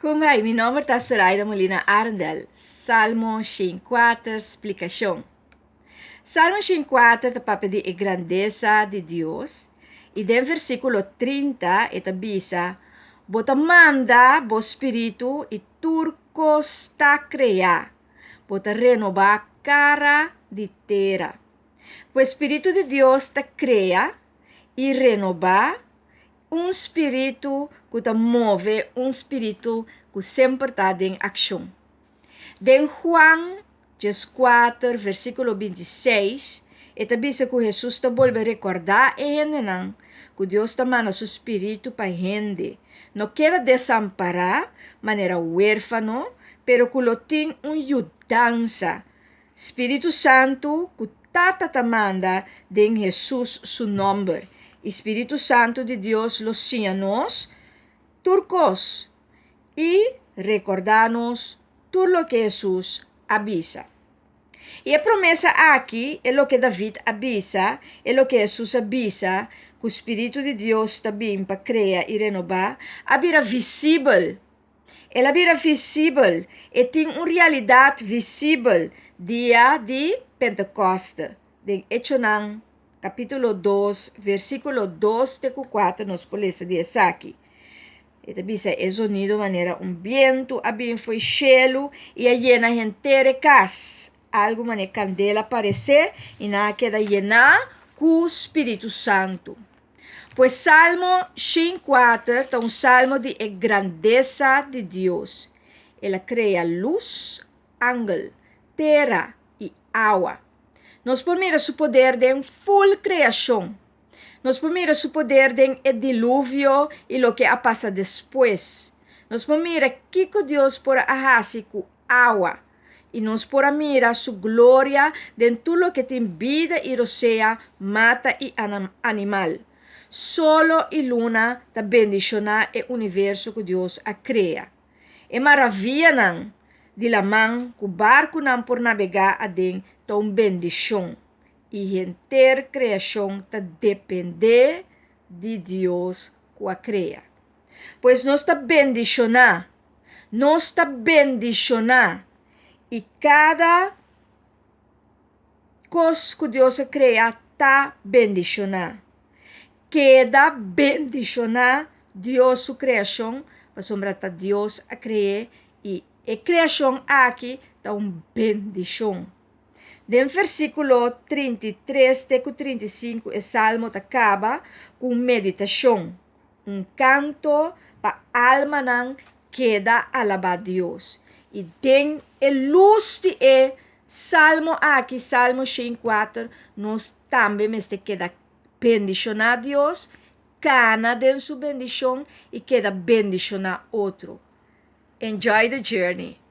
Kon bai? Mi nomber ta Soraida Molina Arendel. Salmo 104 splikashon. Salmo 104 ta papia di e grandesa di Dios i den versíkulo 30 e ta bisa, Bo ta manda bo spiritu i tur kos ta kreá. Bo ta renobá kara di tera. Pues spiritu di Dios ta krea i renobá Un spiritu ku ta move, un spiritu ku semper ta den akshon. Den Juan 14, versíkulo 26, e ta bisa ku Hesus ta bolbe rekordá e hendenan ku Dios ta manda su spiritu pa hende no keda desampará manera huérfano, pero ku lo tin un yudansa, Spiritu Santu ku Tata ta manda den Hesus su nòmber. I Spiritu Santu di Dios lo siña nos tur kos i rekordá nos tur loke Hesus a bisa. I e promesa aki, e loke David a bisa, e loke Hesus a bisa, ku Spiritu di Dios ta bin pa krea i renobá, a bira visibel. El a bira visibel, e tin un realidat visibel dia di Pentekoste. Den Echonan kapítulo 2, versíkulo 2 te ku 4 nos por lesa di esaki. E ta bisa e zonido manera un bientu a bin fo'i shelu i a yena henter e kas. Algu manera kandela a paresé i nan a keda yená ku spiritu santu. Pues Salmo 104 ta un salmo di e grandesa di Dios. El a krea lus, angel, tera i awa. Nos por mira su poder den ful kreashon. Nos por mira su poder den e diluvio i loke a pasa despues. Nos por mira kiko Dios por a hasi ku awa, i nos por a mira su gloria den tur loke tin bida i rosea, mata i animal. Solo i luna ta bendishoná e universo ku Dios a krea. E maravianan di laman ku barkunan por nabegá aden ta un bendishon, i henter kreashon ta dependé di Dios ku a krea. Pues nos ta bendishoná. Nos ta bendishoná. I kada kos ku Dios a krea ta bendishoná. Keda bendishoná Dios su kreashon, pasobra ta Dios a kre'é i e kreashon aki ta un bendishon. Den versíkulo 33 te ku 35 e salmo ta kaba ku un meditashon. Un kanto pa almanan keda alabá Dios. I den e lus di e salmo aki, Salmo 104, nos tambe mester keda bendishoná Dios, kana den su bendishon i keda bendishoná otro. Enjoy the journey!